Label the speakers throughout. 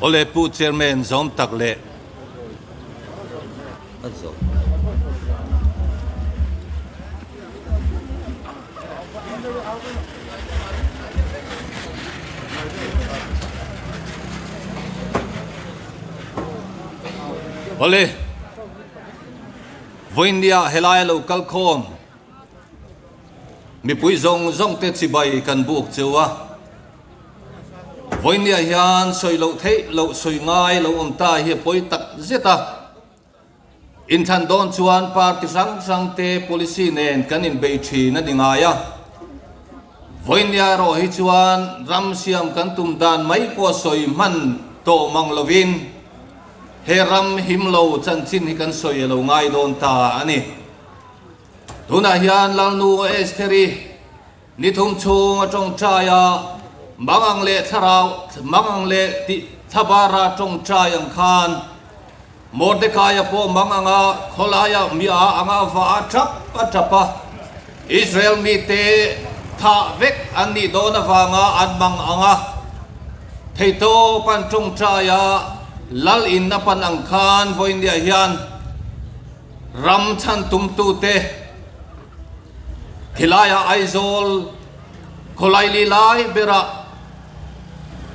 Speaker 1: Awle Pu Chairman zawm tak leh a zawh. Awle Vawiinnia helai a lo kal khawm mipui zawng zawng te chibai kan buk cheu a. Vawiinnia hian sawi loh theih loh sawi ngai lo awm ta hi a pawi tak zet a. Inthlan dawn chuan party hrang hrang te policy nen kan inbei thin a ni ngai a. Vawiinnia erawh hi chuan ram siam kan tum dan mai pawh sawi hman tawh mang lovin he ram him lo chanchin hi kan sawi a lo ngai dawn ta a ni. Tunah hian Lalnu Estheri Ni thum chhung a tawngtai a, mangang leh thlarau, mangang leh tih thlabara tawngtai ang khan Mordekaia pawh manganga khawlaia mi a anga va a tap a tap a. Israel mite thah vek an nih dawn avanga an mang anga theitawp an tawngtai a, lal in a pan ang khan vawiinniah hian ram chhan tumtute, Khilaiah Aizawl khawlaili lai berah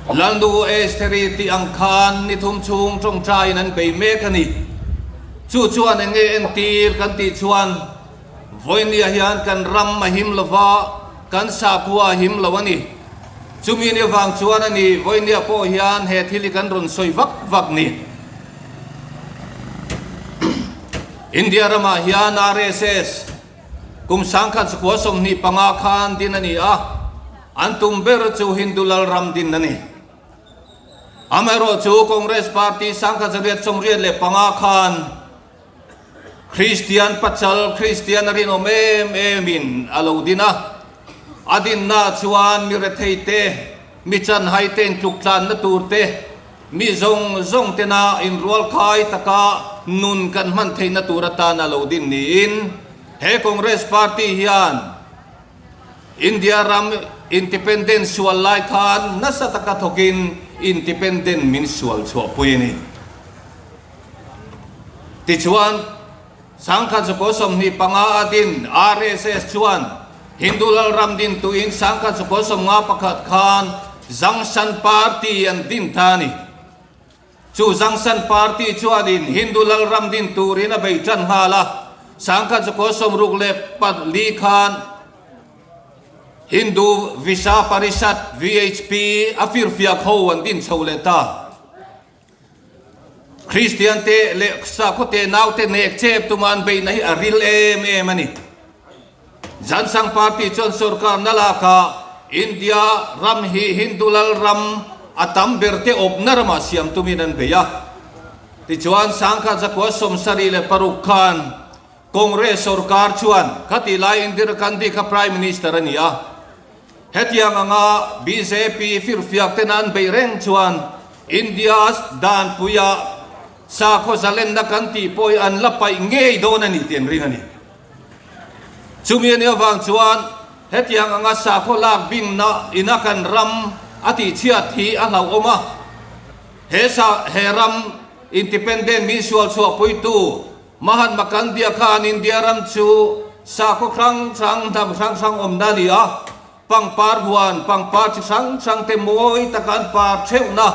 Speaker 1: Lalnu Estheri tih ang khan ni thum chhung tawngtaiin an bei mek a ni. Chu chuan eng nge entir kan tih chuan vawinia hian kan ram a him lo va, kan sakhua a him lo a ni. Chumi ni avang chuan a ni vawinia pawh hian he thil hi kan rawn sawi vak vak ni. India ramah hian RSS kum 1925 khan din a ni a, an tum ber chu Hindu lalram din a ni. Amaherawhchu Congress Party 1985 khan Kristian pachal, Kristian a rinawm em emin a lo din a, a dinna chuan mi rethei te, mi chanhai te intluktlanna tur te, Mi zawng zawng tena inrualkhai taka nun kan hman theihna tur atana lo din niin he Congress Party hian India ram Independent sual lai khan nasa taka thawkin Independent min sual chhuahpui a ni. Tichuan, 1925 a din RSS chuan Hindu Lalram din tuin 1951 khan Jangsan Party an din ta a ni. Chu Jangsan Party chuanin Hindu Lalram din turin a bei tan nghal a, 1964 khan Hindu Vishwa Parishad, VHP, a firfiak ho an din chho leh ta. Kristian te leh sakhaw te nau te nek chep tuma an beihna hi a ril em em a ni. Jansangh Party chuan sorkarna lakah India ram hi Hindu lal ram a tam ber te awpna ramah siam tumin an bei a. Tichuan 1976 khan Congress sorkar chuan khatih lai Indira Gandhi kha Prime Minister a ni a. Hetiang anga bjp firfiak tena an beih reng chuan India danpuia sakhaw zalenna kan tih pawh hi an la paih ngei dawn a ni tih an ring a ni. Chumi a nih avang chuan hetiang anga sakhaw lak bingna ina kan ram a tihchhiat hi a hlauhawm a. He sa he ram independent min sual chhuahpuitu Mahatma Gandhi-a khan India ram chu sakhaw hrang hrang, hnam hrang hrang awmna a ni a, pangpar huan, pangpar chi hrang hrang te mawi taka an par theuhna,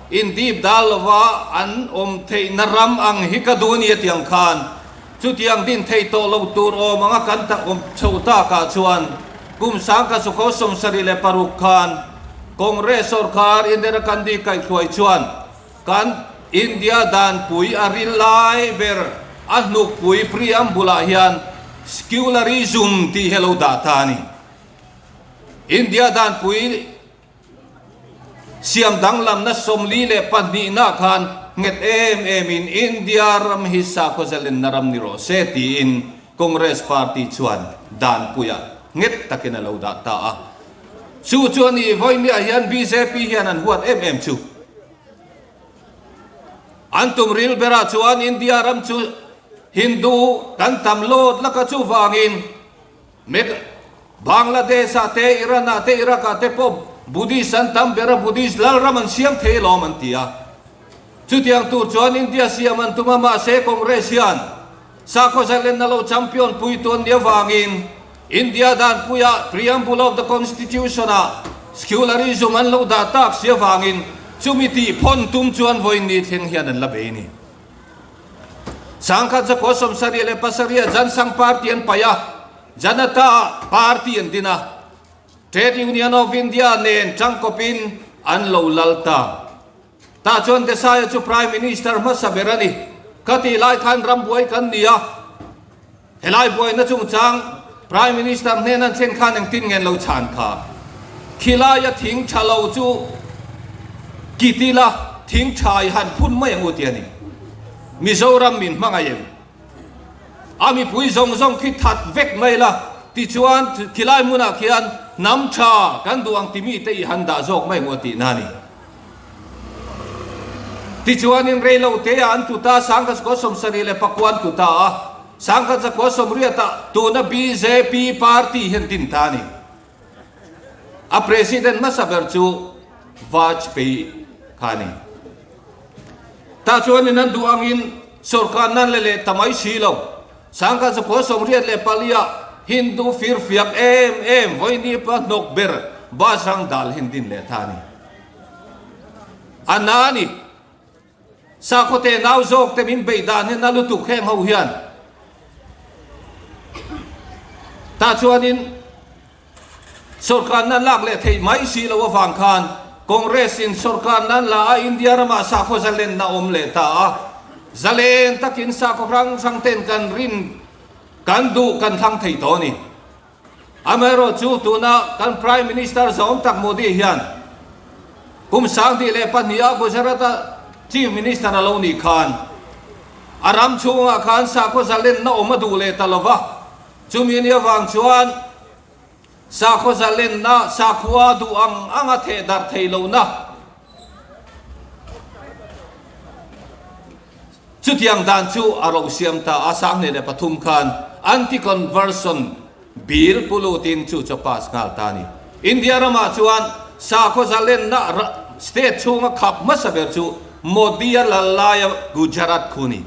Speaker 1: indip dal lova an awm theihna ram ang hi ka duh a ni a tiang khan chutiang din thei tawh lo tur awm anga kan tak awm chho takah chuan kum 1976 khan Congress sorkar Indira Gandhi kaihhruai chuan Kan India danpui a ril lai ber a hnukpui preamble-ah hian Secularism tih hi a lo dah ta a ni. India danpui siam danglamna 42-na khan nghet em emin India ram hi sakhaw zalenna ram ni rawh se tiin Congress party chuan danpuiah nghet takin a lo dah ta a. Chu chu a ni, vawinia hian bjp hian an huat em em chu. An tum ril berah chuan India ram chu Hindu kan tam lawt laka chuvangin Bangladesh ah te, Iran ah te, Iraq ah te pawh Buddhist an tam ber a, Buddhist lal ram an siam thei alawm an ti a. Chutiang tur chuan India siam an tum a, mahse Congress hian sakhaw zalenna lo champion pui tu an nih avangin India danpuia Preamble of the Constitution ah Secularism an lo dah tak si avangin chumi tih phawn tum chuan vawiin ni thleng hian an la bei a ni. Sangkhat zakua 77 Jansangh Party an paih a, Janata Party an din a, Trade Union of India nen tangkawpin an lo lal ta. Tah chuan Desai-a chu Prime Minister hmasa ber a ni. Ka tih lai khan rambuai kan ni a, helai buaina chungchang Prime Minister hnen an thlen khan engtin nge an lo chhan kha? Khilaia thing tha lo chu kit ila thing tha i han phun mai ang u ti a ni. Mizoram min hmangaih em? A mipui zawng zawng khi that vek mai la, tichuan khilai hmunah khian hnam tha kan duh ang timi te i han dah zawk mai ang u a tihna a ni. Tichuanin reilo te ah an tlu ta, 1974 an tlu ta a, 1980 ah tuna bjp party hi an din ta a ni. A president hmasa ber chu Vajpayee kha a ni. Tah chuanin an duh angin sorkar nan la leh ta mai si lo. 1984 ah Hindu firfiak em em vawiini pa hnawk ber Bajrang Dal hi an din leh ta a ni. A na a ni. Sakhaw te nau zawk te min beih dan hi na lutuk heng ho hian. Tah chuanin sorkar nan lak leh theih mai si lo avang khan Congress in sorkar nan la a India ramah sakhaw zalenna awm leh ta a. Zalen takin sakhaw hrang hrang ten kan rin kan duh kan thlang thei tawh a ni. Amaherawhchu tuna kan Prime Minister zawm tak Modi hian kum 2002 ah Gujarat-a Chief Minister a lo nih khan a ram chhungah khan sakhaw zalenna awm a duh leh ta lova, chumi ni avang chuan sakhaw zalenna sakhua duh ang anga theh darh thei lohna Chutiang dan chu a ro siam ta a, 2003 khan Anti-Conversion Bill pu lutin chu chu a pass nghal ta a ni. India ramah chuan sakhaw zalenna state chhunga khap hmasa ber chu Modi-a lal laia Gujarat khu a ni.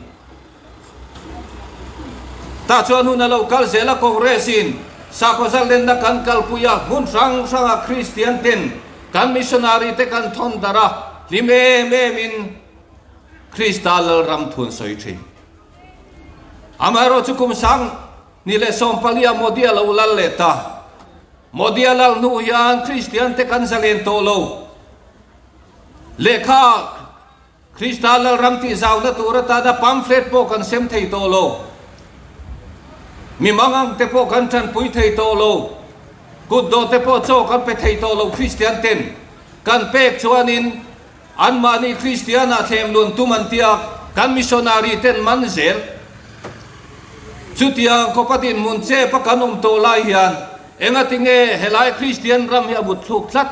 Speaker 1: Tah chuan hun a lo kal zel a, Congress-in sakhaw zalenna kan kalpui a, hmun hrang hranga Kristian ten kan missionary te kan thawn darh a, hlim em emin Krista Lalram thu an sawi thin. Amaherawhchu kum 2014 ah Modi a lo lal leh ta. Modi a lal hnu hian Kristian te kan zalen tawh lo. Lehkha Krista Lalram tih zauna tur atana pamphlet pawh kan sem thei tawh lo. Mi mangang te pawh kan tanpui thei tawh lo. Kutdawh te pawh chaw kan pe thei tawh lo Kristian ten kan pek chuanin Anmahni Kristianah thlem lun tum an tia, kan missionary ten man zel. Chutiang khawpa dinhmun chep a kan awm tawh lai hian engati nge helai Kristian ram hi a but thluk tlat?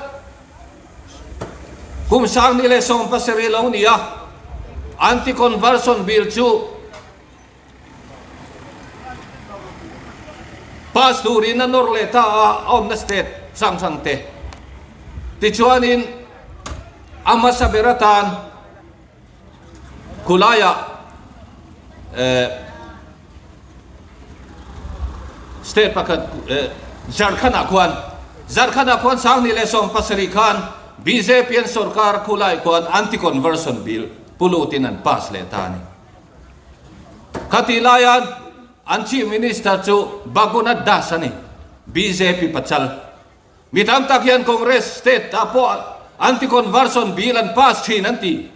Speaker 1: Kum 2017 lo ni a, Anti-Conversion Bill chu Pass turin a nawr leh ta a, a awmna state hrang hrang te. Tichuanin a hmasa ber atan khulaiah eh state pakhat eh Jharkhand-ah khuan Jharkhand-ah khuan 2017 khan bjp an sorkar khulai khuan anti-conversion bill pu lutin an pass leh ta a ni. Khatih laia an Chief Minister chu Bhagwanath Das a ni, bjp pachal. Mi tam tak hian Congress state ah pawh anti-conversion bill an pass thin an ti.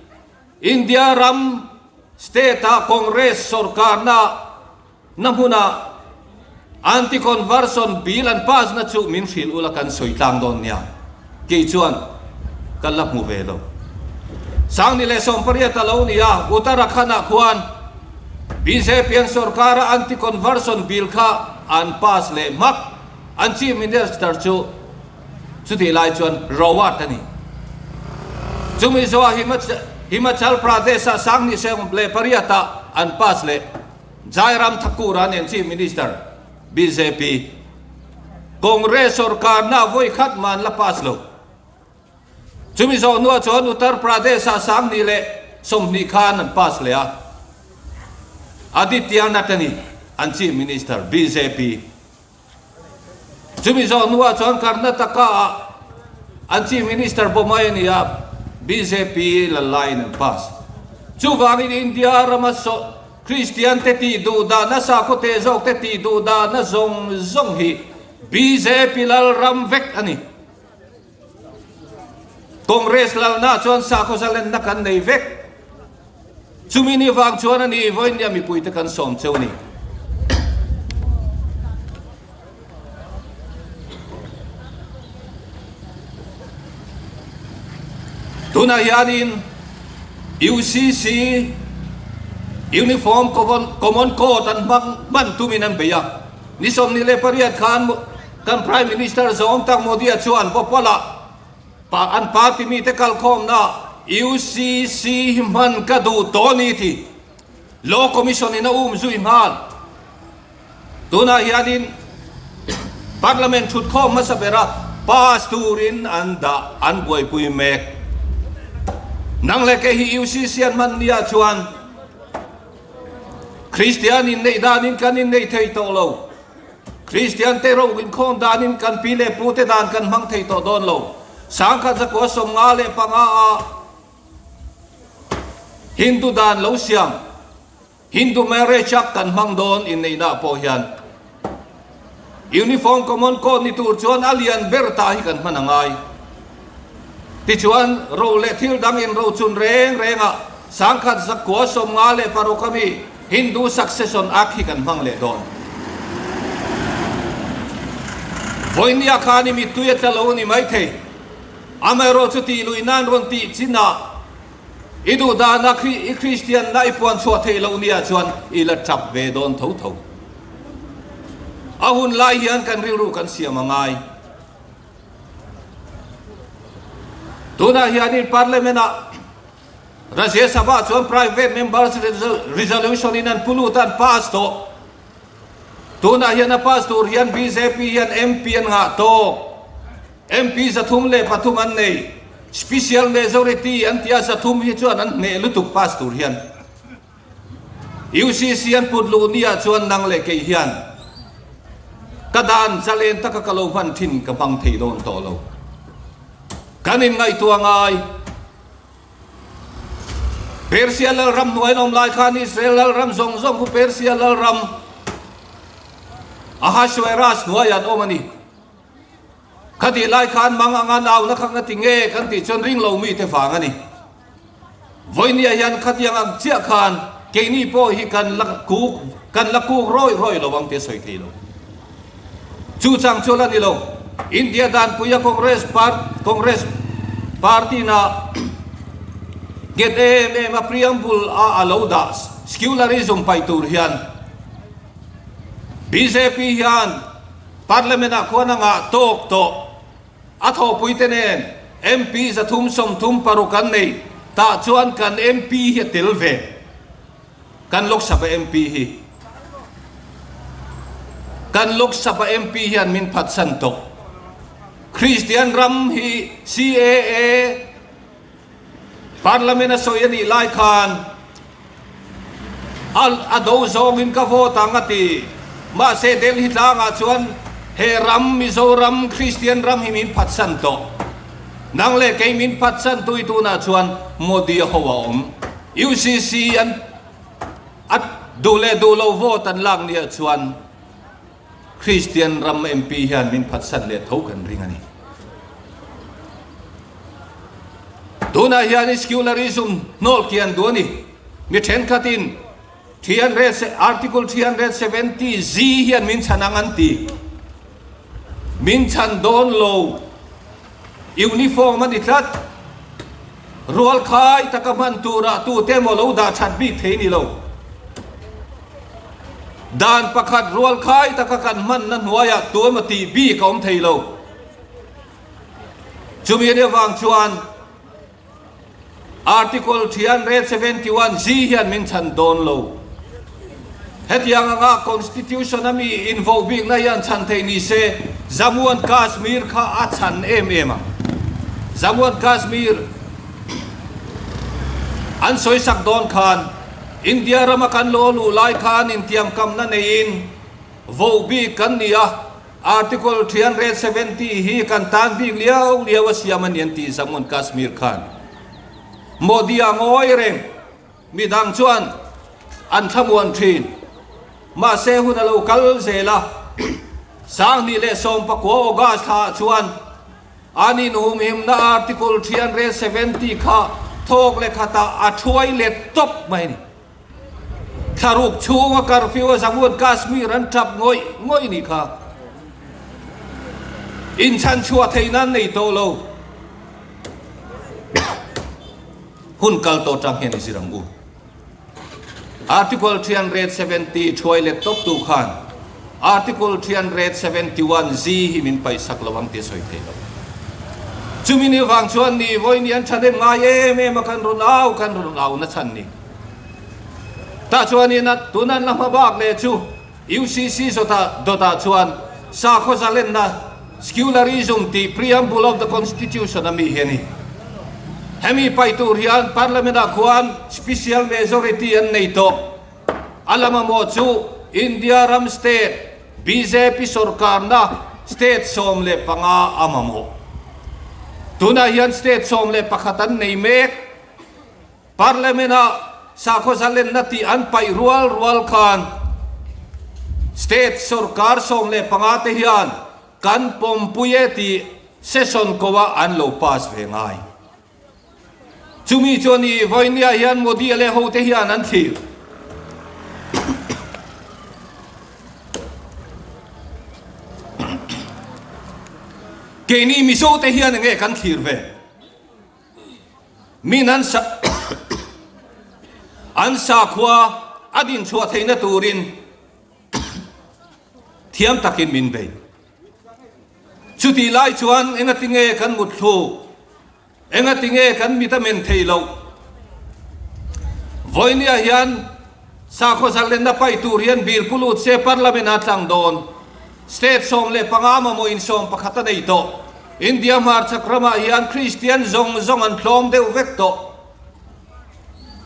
Speaker 1: India ram state ah Congress sorkarna Na hmuna anti-conversion bill an pass na chu min hrilh ula kan sawi tlang dawn nia. Kei chuan ka la hmu ve lo. 2018 a lo ni a, Uttarakhand ah khuan bjp an sorkar a anti-conversion bill kha an pass leh hmak. An chief minister chu chutih lai chuan Rawat a ni. Chumi zawh Himachal Pradesh ah 2018 ah an pass leh. Jairam Thakur-a nen Chief Minister, bjp, Congress sorkarna vawi khat man la pass lo. Chumi zawh hnuah chuan Uttar Pradesh-ah 2019. 20 khan an pass leh a. Adityanath a ni an Chief Minister, bjp. Chumi zawh hnuah chuan Karnataka-ah an Chief Minister Bommai a ni a, bjp lal laiin an pass. Chuvangin India rama Kristian te tih duh dahna, sakhaw teh zawk te tih duh dahna zawng zawng hi bjp lal ram vek a ni. Congress lalna chuan sakhaw zalenna kan nei vek. Chumi ni vang chuan a ni vawinia mipuite kan sawm cheu a ni. Tunah hianin UCC Uniform Common Code an hmang hman tumin an bei a. Ni 28 khan kan Prime Minister zawng tak Modi-a chuan Bhopal-ah Pa an party mite kalkhawmna UCC hi hman ka duh tawh a ni tih Law Commission in a um zui nghal. Tunah hianin Parliament thutkhawm hmasa bera pass turin an dah an buaipui mek. Nang leh kei hi UCC an hman nia chuan Kristian inneih danin kan inneih thei tawh lo. Kristian te ro inkhawm danin kan pi leh pu te dan kan hmang thei tawh dawn lo. Sangkhat zakua 55 ah Hindu dan lo siam, Hindu Marriage Act kan hmang dawn inneihna ah pawh hian Uniform Common Code ni tur chuan a lian ber ta hi kan hman a ngai. Tichuan ro leh thil dang inrochun reng reng ah Sangkhat zakua 56 ami Hindu Succession Act hi kan hmang leh dawn. Vawinia khan i mittui a tla lo a ni maithei. Amaherawh chu tih lui nan rawn tih chinah i duh dana i Kristian na i puan chhuah theih loh nia chuan i la tap ve dawn tho tho. A hun lai hian kan rilru kan siam a ngai. Tunah hianin Parliament-ah Rajya Sabha chuan Private Members Resolution in an pu lut a, an pass tawh. Tunah hian a pass tur hian bjp hian MP an ngah tawk. MP 303 an nei. Special majority an tia 300 hi chuan an hneh lutuk pass tur hian. UCC an put luh nia chuan nang leh kei hian ka dan zalen taka ka lo hman thin ka hmang thei dawn tawh lo. Kan inngaihtuah ngai. Persia lalram hnuai an awm lai khan Israel lalram zawng zawng khu Persia lalram Ahasuerus hnuaiah an awm a ni. Khatih lai khan mang anga nauna kha nga ti nge kan tih chuan ring lo mite vang a ni. Vawinia hian khatiang ang chiah khan keini pawh hi kan la kuk kan la kuk rawih rawih lo ang tih a sawi thei lo. Chu chang chu la ni lo. India danpuia Congress Congress party na nghet em em a preamble a a lo dah secularism paih tur hian bjp hian Parliament ah khuan a ngah tawk tawh. A thawhpuite nen MP 336 an nei tah chuan kan MP hi a tel ve. Kan Lok Sabha MP hi Kan Lok Sabha MP hian min phatsan tawh. Kristian ram hi CAA Parliament a sawi a nih lai khan a a do zawngin ka vote ang a ti. Mahse Delhi tlangah chuan he ram Mizoram Kristian ram hi min phatsan tawh. Nang leh kei min phatsan tui tunah chuan Modi a ho a awm. UCC an a duh leh duh lo vote an lak nia chuan Kristian ram MP hian min phatsan leh tho kan ring a ni. Tunah hian secularism hnawl kian duh a ni. Mi thenkhatin 300 Article 370 Z hian min chhan ang an ti. Min chhan dawn lo. Uniform a ni tlat. Rual khai taka hman turah tute emaw lo dah that bik thei ni lo. Dan pakhat rual khai taka kan hmanna hnuaiah tu emaw tih bik a awm thei lo. Chumi ania vang chuan Article 371 G hian min chhan dawn lo. Hetiang anga Constitution a mi invoh bikna hian chhan theih ni se, Jammu and Kashmir kha a chhan em em ang. Jammu and Kashmir. An sawisak dawn khan India rama kan lo luh lai khan intiamkamna neiin voh bik kan ni a, Article 370 hi kan tan bik liau liau a siam a ni an tih Jammu and Kashmir khan Modi-a ngawi reng. Midang chuan an thlamuan thin. Mahse hun a lo kal zel a, 2019 August thlaah chuan an inhumhimna Article 370 kha thawk leh khatah a thuai let tawp mai a ni. Thlaruk chhunga curfew a Jammu and Kashmir an tap ngawih ngawih nih kha inchhanchhuah theihna an nei tawh lo. Hun kal tawh tang hian i zir ang u. Article 370 thuai let tawp tu khan Article 371 Z hi min paihsak lo ang tih a sawi thei lo. Chumi ni vang chuan ni vawiin an thahnem ngai em em a kan rawn au kan rawn au na chhan ni. Tah chuanin tuna an la hma bak leh chu UCC zawtah dawtah chuan sakhaw zalenna, Secularism, tih Preamble of the Constitution a mi hi a ni. Hemi paih tur hian Parliament-ah khuan Special Majority an nei tawh. A la mamawh chu India ram state bjp sorkarna state 15 a mamawh. Tunah hian state 11 an nei mek. Parliament-ah sakhaw zalenna tih an paih rual rual khan State sorkar 15 te hian kan pawmpui e tih session koah an lo pass ve ngai. Chumi chuan i vawinia hian Modi leh hote hian an thlir. Keini Mizote hian enge kan thlir ve? Min an sa an sakhua a din chhuah theihna turin thiam takin min bei. Chutih lai chuan engati nge kan mutthluk, engati nge kan mit a men thei loh? Vawinia hian Sakhaw zalenna paih tur hian bill pu lut se Parliament a tlang dawn. State 15 mamawh in 11 a nei tawh. India hmarchhak ramah hian Kristian zawng zawng an tlawm deuh vek tawh.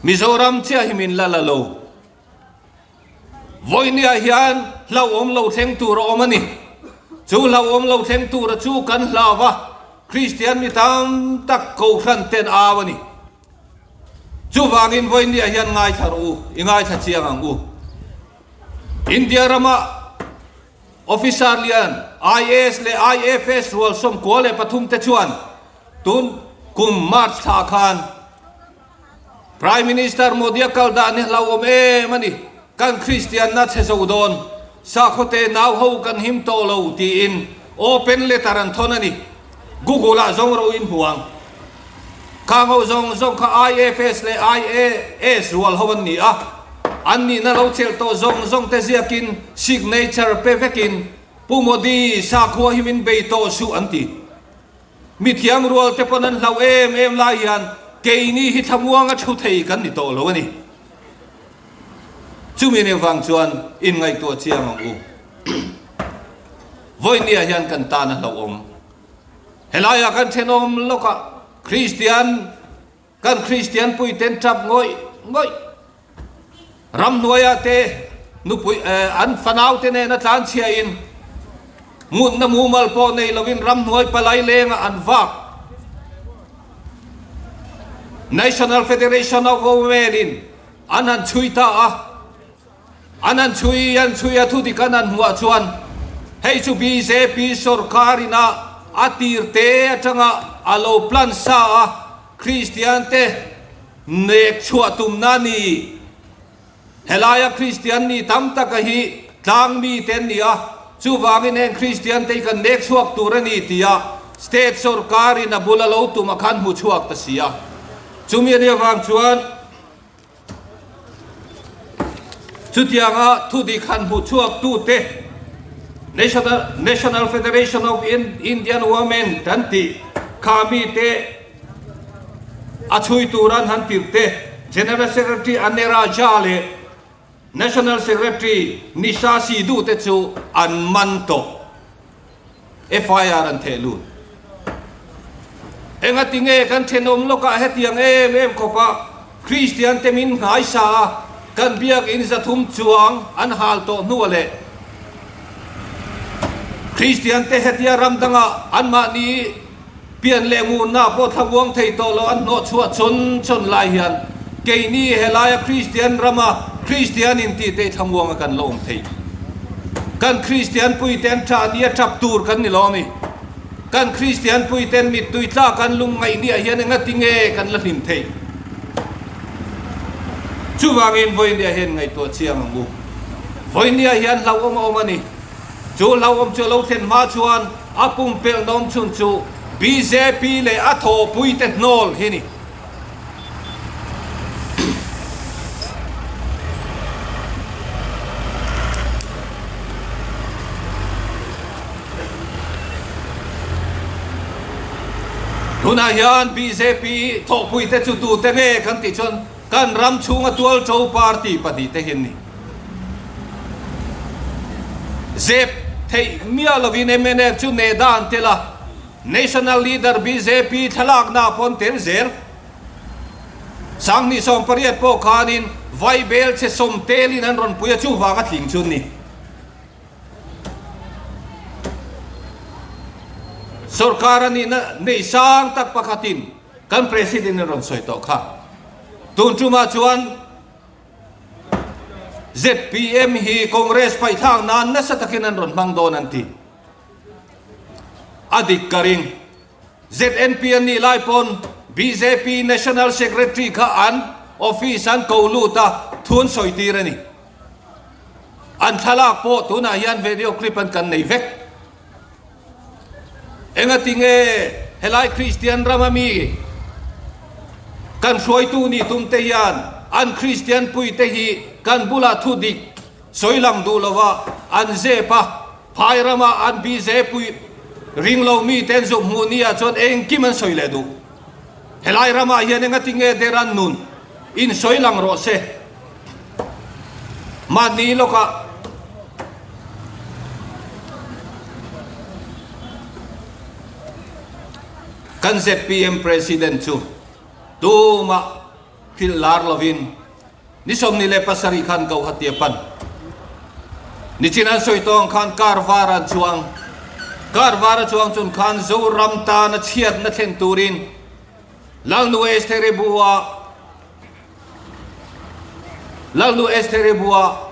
Speaker 1: Mizoram chiah hi min la la lo. Vawinia hian hlauhawm lo thleng tur a awm a ni. Chu hlauhawm lo thleng tura chu kan hlau a, Kristian mi tam tak kohhran ten au a ni. Chuvangin vawinia hian ngaithla rawh u, i ngaithla chiang ang u. India rama officer lian IAS leh IFS rual 93 te chuan tun kum March thla khan Prime Minister Modi a kal dan hi hlauhawm em a ni, kan Kristianna chhe zo dawn, sakhaw te nau ho kan him tawh lo tiin open letter an thawn a ni. Google ah zawng ro in hmu ang. Khang ho zawng zawng kha IFS leh IAS rual ho an ni a, an nihna lo chelh tawh zawng zawng te ziakin signature pe vekin Pu Modi sakhua hi min bei tawh suh an ti. Mithiam rual te pawn an hlauh em em lai hian keini hi thlamuanga thu thei kan ni tawh lo a ni. Chumi nih vang chuan inngaihtuah chiang ang u. Vawinia hian kan tan a hlauhawm. Helaiah kan thenawm lawkah Kristian, kan Kristian puiten tap ngawih ngawih. Ramhnuaiah te nupui an fanau te nena tlanchhiain mutna mumal pawh nei lovin ramhnuai palai lengah an vak. National Federation of Women in an han chhui ta a. An han chhui an chhui a thudik an han hmuah chuan hei chu bjp sorkar ina a tir te atanga a lo plan sa a, Kristian te nek chhuah tumna a ni. Helaia Kristian ni tam taka hi tlang mi te an ni a, chuvangin heng Kristian te hi kan nek chhuak tur a ni tia state sorkar in a bul a lo tum a khan hmu chhuak ta si a. Chumi a nih avang chuan Chutianga thudik han hmuh chhuaktute National Federation of Indian Women kan tih kha mite a chhui tur an han tirhte General Secretary Anera Jha leh National Secretary Nisha Sidhu te chu an man tawh. FIR an theh lut. Engati nge kan thenawm lawkah hetiang em em khawpa? Kristian te min nghaisa a, kan biakinn 300 chuang an hal tawh hnuah leh Kristian te hetia ram dangah anmahni pian leh ngurna pawh thlamuang thei tawh lo an hnawh chhuah chawn chawn lai hian keini helaia Kristian rama Kristian intih te thlamuanga kan la awm thei. Kan Kristian puite an ṭah nia ṭap tur kan ni lo a mi. Kan Kristian puiten mittui tlak an lungngaih niah hian engati nge kan la hlim theih? Chuvangin vawinia hian ngaihtuah chiang ang u. Vawinia hian hlauhawm a awm a ni. Chu hlauhawm chu a lo thlen hma chuan a pumpelh nawm chhun chu bjp leh a thawhpuite hnawl hi ni. Tunah hian bjp thawhpuite chu tute nge kan tih chuan kan ram chhunga tualṭo party pahnihte hi an ni. Zep theih miah lovin mnf chu neh dan tel a, National leader bjp thlalakna pawn tel zel. 2018 pawh khanin Vaibel che sawm telin an rawn pui a, chuvang a tling chu an ni. Sorkar a nihna nei sang tak pakhatin kan President in rawn sawi tawh kha. Tun tumah chuan zpm hi Congress paihthlak nan nasa takin an rawn hmang dawn an ti. A dik ka ring. ZNP an nih lai pawn bjp National Secretary kha an office an ko lut a, thu an sawi tir a ni. An thlalak pawh tunah hian video clip an kan nei vek. Engati nge helai Kristian rama mi kan hruaitu nih tum te hian an Kristian pui te hi kan bulah thu dik sawi lang duh lova an zep a, phai rama an bjp ring lo mi te an zuk hmuh nia chuan engkim an sawi leh duh. Helai ramah hian engati nge der an nun in sawi lang rawh se. Mahni lawkah kan zpm President chu tumah hrilh lar lovin ni 27 khan Guwahati a pan. Nichin an sawi tawng khan car var an chuang. Car var a chuang chun khan Zoram tana chhiatna thlen turin Lalnu Estheri bu-ah Lalnu Estheri bua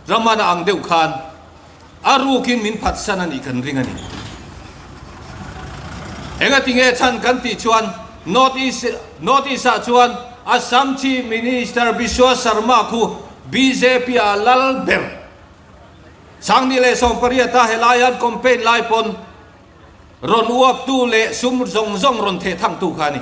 Speaker 1: Ramana ang deuh khan a rukin min phatsan a nih kan ring a ni. Engati nge chhan kan tih chuan North East North East ah chuan Assam Chief Minister Biswa Sarma khu bjp ah lal ber 2018 a helai an campaign lai pawn Rawn uaptu leh sum zawng zawng rawn theh thangtu kha a ni.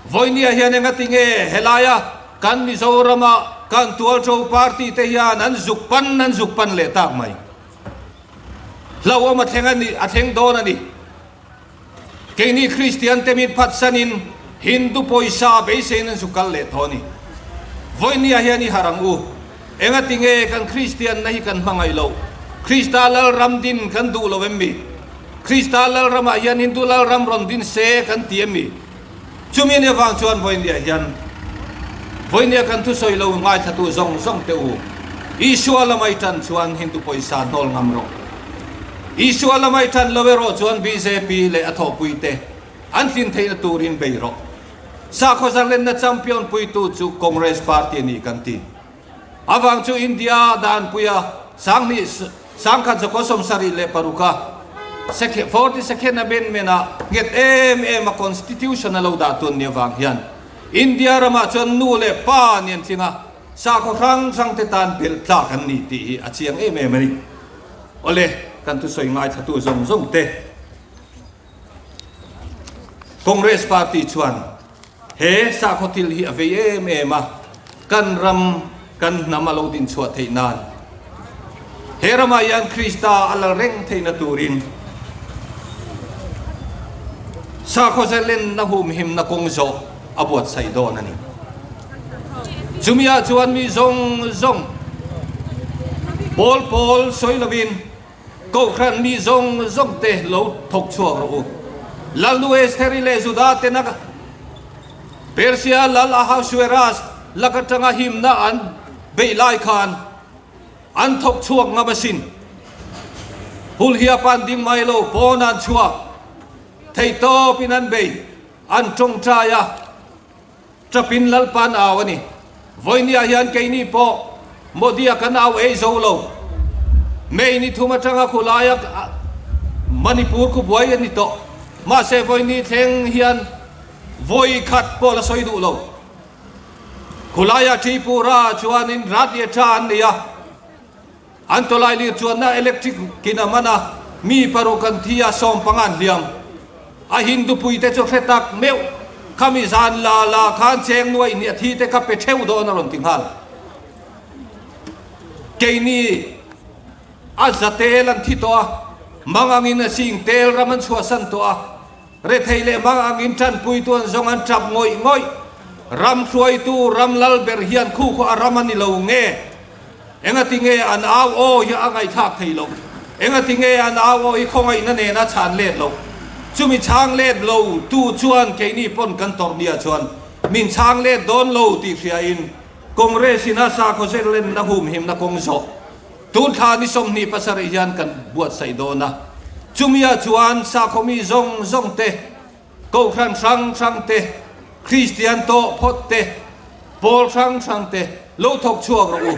Speaker 1: Vawinia hian engati nge helaia kan Mizorama kan tualṭo party te hian an zuk pan an zuk pan leh tak mai. Hlauhawm a thleng a ni, a thleng dawn a ni. Keini Kristian te min phatsanin Hindu pawisa beiseiin an zuk kal leh tawh a ni. Vawinia hian i harh ang u. Engati nge kan Kristianna hi kan hmangaih loh? Krista Lalram din kan duh lo em mi? Krista Lalramah hian Hindu Lalram rawn din se kan ti em mi? Chumi nia vang chuan vawinia hian vawinia kan thusawi lo ngaithlatu zawng zawng te u, Isua lamai tan chuan Hindu pawisa hnawl ngam rawh. Isua lamai tan lo erawh chuan bjp leh a thawhpui te an tlin theihna turin bei rawh. Sakhaw zalenna champion puitu chu Congress party a ni kan ti. Avang chu India danpuia 2000 1976 a 42nd Amendment ah nghet em em a Constitution a lo dah tun ni avang hian India ramah chuan nu leh pa nen tlinga sakhaw hrang hrang te tan belh tlak an ni tih hi a chiang em em a ni. Awle, kan thusawi ngaithlatu zawng zawng te. Congress Party chuan he sakhaw thil hi a vei em em a, kan ram, kan hnam a lo din chhuah theih nan, he ramah hian Krista a lal reng theihna turin sakhaw zalenna humhimna kawng zawh a buatsaih dawn a ni. Chumi ah chuan mi zawng zawng pawl pawl sawi lovin, Kohhran mi zawng zawng te lo thawk chhuak rawh u. Lalnu Estheri leh Juda tena. Persia lal Ahasuerus lak atanga himna an beih lai khan an thawk chhuak ngam asin. Hulhiap an ding mai lo, pawn an chhuak theihtawpin an bei, an tawngtai a. Ṭapin Lalpa'n au a ni. Vawinia hian keini pawh Modi-a kan au ei zo lo. May ni thum aṭanga khulaia Manipur khu buai a ni tawh. Mahse vawini thleng hian vawi khat pawh la sawi duh lo. Khulaia Tripura chuanin Radhyatra an nei a. An tawlai lir chuanna electric kin a man a, mi paruk an thi a, sawmpanga an hliam. A Hindu puite chu hre tak meuh, khami zan la la khan cheng nuaih hnih a thi te kha pe theuh dawn a rawn ti nghal. Keini a za tel an thi tawh a, mang angin a sing tel ram an chhuahsan tawh a, Rethei leh hmang angin tanpuitu an zawng an tap ngawih ngawih. Ram hruaitu, ram lal ber hian khu khaw a ram a ni lo nge? Engati nge an au aw hi a ngaihthlak thei loh? Engati nge an au aw hi khawngaihna nena chhan let loh? Chumi chhang let lo tu chuan keini pawn kan tawrh nia chuan min chhang let dawn lo tih hriain Congress in a sakhaw zel lenna humhimna kawng zawh Tun thla ni 27 hian kan buatsaih dawn a, chumia chuan sakhawmi zawng zawng te, kohhran hrang hrang te, Kristian tawh phawt te, pawl hrang hrang te lo thawk chhuak rawh u.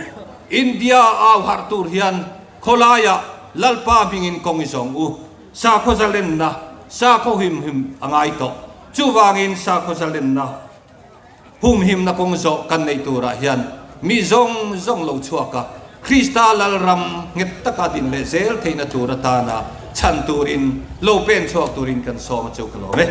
Speaker 1: India au harh tur hian khawlaiah Lalpa hmingin kawng i zawng u. Sakhaw zalenna, sakhaw himhim a ngai tawh. Chuvangin sakhaw zalenna. Humhimna kawng zawh kan neih turah hian mi zawng zawng lo chhuak a, Krista Lalram nghet taka din leh zel theihna tur atana chhan turin lo pen chhuak turin kan sawm a chu ka lawm e.